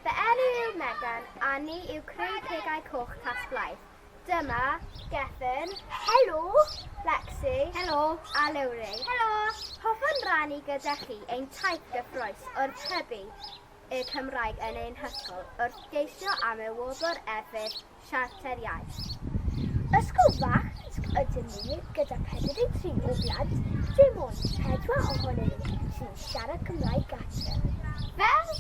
Fy enw yw Megan a ni yw criw Cegau Coch Cas-blaidd. Dyma Gethin. Helo! Lexi. Helo! A Lowri. Helo! Hoffwn rannu gyda chi ein taith gyffrous wrth hybu y Cymraeg yn ein hysgol wrth geisio am y wobr Efydd Siarter Iaith. Ysgol fach ydyn ni gyda 43 o blant, dim ond pedwar ohonyn nhw sy'n siarad Cymraeg gartref. Fel,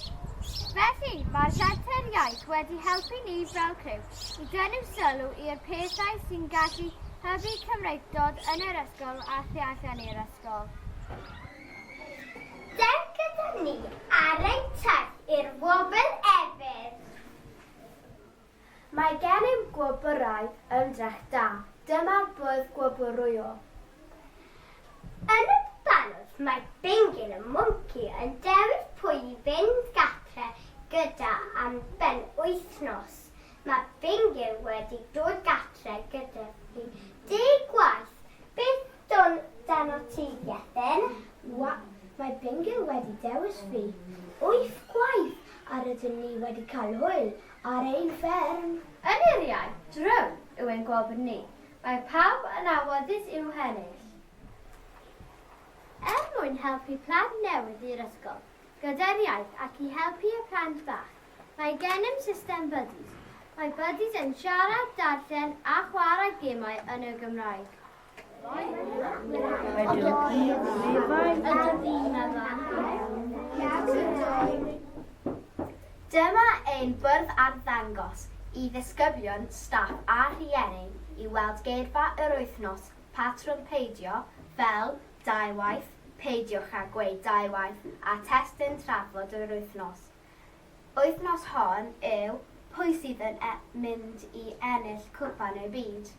felly, mae'r Siarter Iaith wedi helpu ni fel criw i dynnu sylw i'r pethau sy'n gallu hybu Cymreictod yn yr ysgol a thu allan i'r ysgol. Dewch gyda ni ar ein taith i'r Wobr Efydd! Mae gennym gwobrau ymdrech da, dyma'r bwrdd gwobrwyo. Yn y balwt mae Bingin y mwnci yn dewis pwy i fynd gatre gyda am benwythnos. Mae Bingin wedi dod gatre gyda fi deg gwaith. Beth amdanot ti, Gethin? Wa, mae Bingin wedi dewis fi wyth gwaith a rydyn ni wedi cael hwyl Ar ein fferm. Yn yr iaith, drwm yw ein gwobr ni. Mae pawb yn awyddus i'w hennill. Er mwyn helpu plant newydd i'r ysgol gyda'r iaith ac i helpu y plant bach, mae gennym system Buddies. Mae Buddies yn siarad, darllen a chwarae gemau yn y Gymraeg. Dyma ein bwrdd arddangos i ddisgyblion, staff a rhieni i weld geirfa yr wythnos, patrwm peidio, fel, dau waith, peidiwch â gweud dau waith, a testun trafod yr wythnos. Wythnos hon yw pwy sydd yn e mynd i ennill Cwpan y Byd.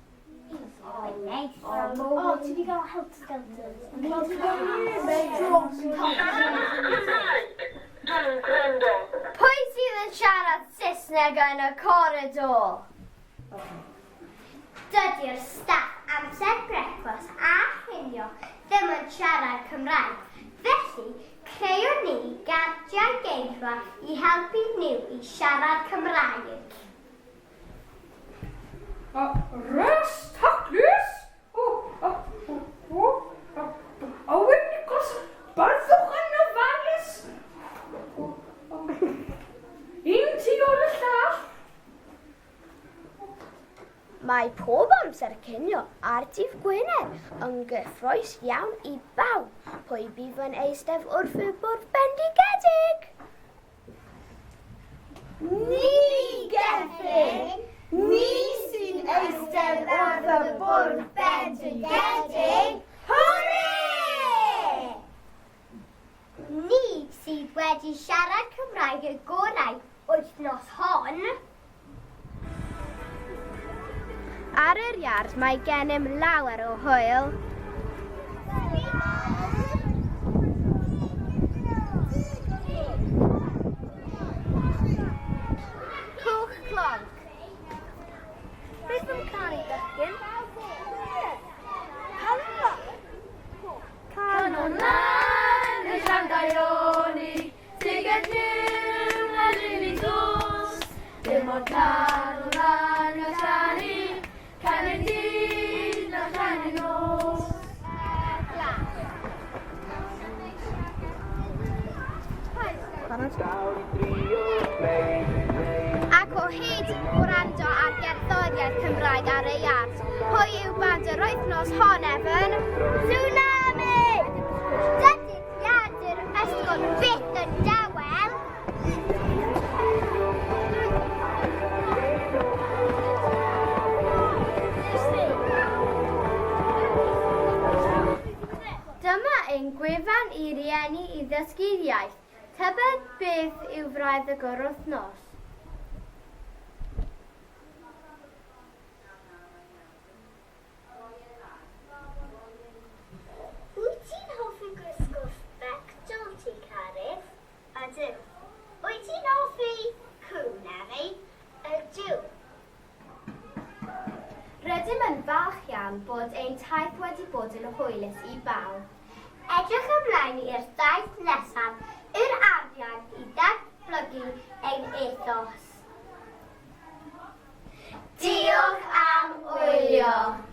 Pwy sydd yn siarad Saesneg yn y coridor? Dydy'r staff amser brecwast a chinio ddim yn siarad Cymraeg, felly creuon ni gardiau geirfa i helpu nhw i siarad Cymraeg. A res taclus! O, a, o, o, a, Owen Nichols, byddwch yn ofalus! O, o, un tu ôl y llall. Mae pob amser cinio ar dydd Gwener yn gyffrous iawn i bawb. Pwy bydd yn eistedd wrth y bwrdd bendigedig? Ni, Gethin! Ni sy'n eistedd wrth y bwrdd bendigedig! Hwrê! Ni sydd wedi siarad Cymraeg y gorau wythnos hon. Ar yr iard mae gennym lawer o hwyl. Cwch clonc. Beth am canu, bechgyn? Canol lan y Llanddaioni, tuag at Nuw a Lili Dws. Dim ond canol lan y canu, canu dydd a chanu nos. Ac o hyd gwrando ar gerddoriaeth Cymraeg ar ei iard. Pwy yw band yr wythnos hon, Evan? Tsunami! Dydy iard yr ysgol byth yn dawel. Dyma ein gwefan i rieni i ddysgu'r iaith. Tybed beth yw frauddeg yr wythnos? Wyt ti'n hoffi gwisgo sbectol ti, Carys? Ydw. Wyt ti'n hoffi cŵn, Efi? Ydw. Rydym yn falch iawn bod ein taith wedi bod yn hwylus i bawb. Edrych ymlaen i'r daith nesaf, yr arian i ddatblygu ein ethos. Diolch am wylio!